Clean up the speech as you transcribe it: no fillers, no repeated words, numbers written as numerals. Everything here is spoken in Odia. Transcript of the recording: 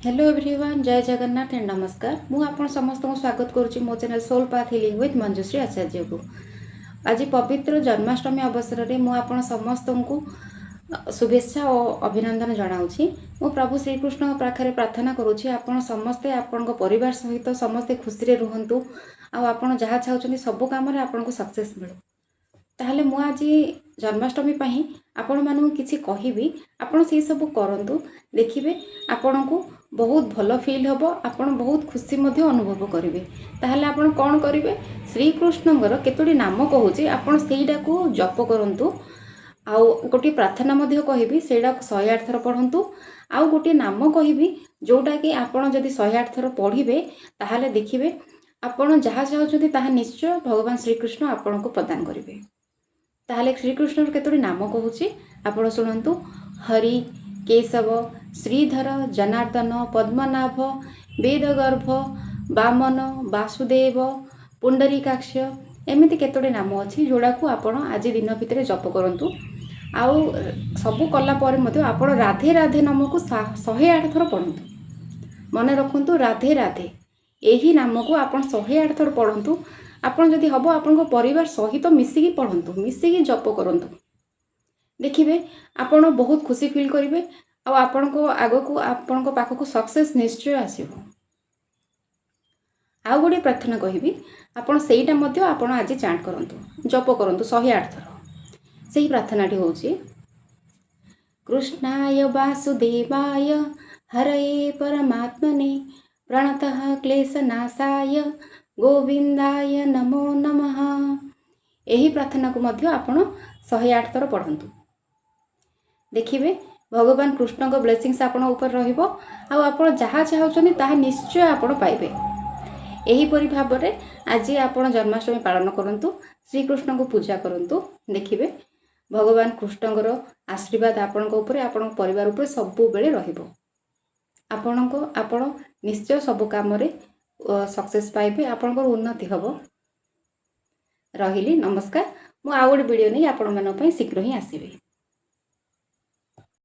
ହ୍ୟାଲୋ ଏଭ୍ରିୱାନ୍, ଜୟ ଜଗନ୍ନାଥ ଆଣ୍ଡ ନମସ୍କାର। ମୁଁ ଆପଣ ସମସ୍ତଙ୍କୁ ସ୍ୱାଗତ କରୁଛି ମୋ channel soul path healing with Manjushree ଆଚାର୍ଯ୍ୟକୁ। ଆଜି ପବିତ୍ର ଜନ୍ମାଷ୍ଟମୀ ଅବସରରେ ମୁଁ ଆପଣ ସମସ୍ତଙ୍କୁ ଶୁଭେଚ୍ଛା ଓ ଅଭିନନ୍ଦନ ଜଣାଉଛି। ମୁଁ ପ୍ରଭୁ ଶ୍ରୀକୃଷ୍ଣଙ୍କ ପାଖରେ ପ୍ରାର୍ଥନା କରୁଛି, ଆପଣ ସମସ୍ତେ ଆପଣଙ୍କ ପରିବାର ସହିତ ସମସ୍ତେ ଖୁସିରେ ରୁହନ୍ତୁ ଆଉ ଆପଣ ଯାହା ଚାହୁଁଛନ୍ତି, ସବୁ କାମରେ ଆପଣଙ୍କୁ ସକ୍ସେସ୍ ମିଳୁ। ତାହେଲେ ମୁଁ ଆଜି ଜନ୍ମାଷ୍ଟମୀ ପାଇଁ ଆପଣମାନଙ୍କୁ କିଛି କହିବି। ଆପଣ ସେଇ ସବୁ କରନ୍ତୁ, ଦେଖିବେ ଆପଣଙ୍କୁ ବହୁତ ଭଲ ଫିଲ୍ ହେବ, ଆପଣ ବହୁତ ଖୁସି ମଧ୍ୟ ଅନୁଭବ କରିବେ। ତାହେଲେ ଆପଣ କ'ଣ କରିବେ? ଶ୍ରୀକୃଷ୍ଣଙ୍କର କେତୋଟି ନାମ କହୁଛି, ଆପଣ ସେଇଟାକୁ ଜପ କରନ୍ତୁ। ଆଉ ଗୋଟିଏ ପ୍ରାର୍ଥନା ମଧ୍ୟ କହିବି, ସେଇଟାକୁ 108 ଥର ପଢ଼ନ୍ତୁ। ଆଉ ଗୋଟିଏ ନାମ କହିବି, ଯେଉଁଟାକି ଆପଣ ଯଦି 108 ଥର ପଢ଼ିବେ, ତାହେଲେ ଦେଖିବେ ଆପଣ ଯାହା ଚାହୁଁଛନ୍ତି, ତାହା ନିଶ୍ଚୟ ଭଗବାନ ଶ୍ରୀକୃଷ୍ଣ ଆପଣଙ୍କୁ ପ୍ରଦାନ କରିବେ। ତାହେଲେ ଶ୍ରୀକୃଷ୍ଣର କେତୋଟି ନାମ କହୁଛି, ଆପଣ ଶୁଣନ୍ତୁ। ହରି, କେଶବ, ଶ୍ରୀଧର, ଜନାର୍ଦ୍ଦନ, ପଦ୍ମନାଭ, ବେଦଗର୍ଭ, ବାମନ, ବାସୁଦେବ, ପୁଣ୍ଡରୀକାକ୍ଷ, ଏମିତି କେତୋଟି ନାମ ଅଛି, ଯେଉଁଟାକୁ ଆପଣ ଆଜି ଦିନ ଭିତରେ ଜପ କରନ୍ତୁ। ଆଉ ସବୁ କଲା ପରେ ମଧ୍ୟ ଆପଣ ରାଧେ ରାଧେ ନାମକୁ 108 ଥର ପଢ଼ନ୍ତୁ। ମନେ ରଖନ୍ତୁ, ରାଧେ ରାଧେ ଏହି ନାମକୁ ଆପଣ 108 ଥର ପଢ଼ନ୍ତୁ। ଆପଣ ଯଦି ହେବ, ଆପଣଙ୍କ ପରିବାର ସହିତ ମିଶିକି ପଢ଼ନ୍ତୁ, ମିଶିକି ଜପ କରନ୍ତୁ। ଦେଖିବେ ଆପଣ ବହୁତ ଖୁସି ଫିଲ୍ କରିବେ ଆଉ ଆପଣଙ୍କ ଆଗକୁ, ଆପଣଙ୍କ ପାଖକୁ ସକ୍ସେସ୍ ନିଶ୍ଚୟ ଆସିବ। ଆଉ ଗୋଟିଏ ପ୍ରାର୍ଥନା କହିବି, ଆପଣ ସେଇଟା ମଧ୍ୟ ଆପଣ ଆଜି ଚାଣ୍ଟ କରନ୍ତୁ, ଜପ କରନ୍ତୁ 108 ଥର। ସେହି ପ୍ରାର୍ଥନାଟି ହେଉଛି, କୃଷ୍ଣାୟ ବାସୁଦେବାୟ ହରୟେ ପରମାତ୍ମନେ ପ୍ରଣତଃ କ୍ଲେଶନାଶାୟ ଗୋବିନ୍ଦାୟ ନମୋ ନମଃ। ଏହି ପ୍ରାର୍ଥନାକୁ ମଧ୍ୟ ଆପଣ 108 ଥର ପଢ଼ନ୍ତୁ। ଦେଖିବେ ଭଗବାନ କୃଷ୍ଣଙ୍କ ବ୍ଲେସିଂସ୍ ଆପଣଙ୍କ ଉପରେ ରହିବ ଆଉ ଆପଣ ଯାହା ଚାହୁଁଛନ୍ତି, ତାହା ନିଶ୍ଚୟ ଆପଣ ପାଇବେ। ଏହିପରି ଭାବରେ ଆଜି ଆପଣ ଜନ୍ମାଷ୍ଟମୀ ପାଳନ କରନ୍ତୁ, ଶ୍ରୀକୃଷ୍ଣଙ୍କୁ ପୂଜା କରନ୍ତୁ। ଦେଖିବେ ଭଗବାନ କୃଷ୍ଣଙ୍କର ଆଶୀର୍ବାଦ ଆପଣଙ୍କ ଉପରେ, ଆପଣଙ୍କ ପରିବାର ଉପରେ ସବୁବେଳେ ରହିବ। ଆପଣ ନିଶ୍ଚୟ ସବୁ କାମରେ ସକ୍ସେସ୍ ପାଇବେ, ଆପଣଙ୍କର ଉନ୍ନତି ହେବ। ରହିଲି, ନମସ୍କାର। ମୁଁ ଆଉ ଗୋଟେ ଭିଡ଼ିଓ ନେଇ ଆପଣମାନଙ୍କ ପାଇଁ ଶୀଘ୍ର ହିଁ ଆସିବି।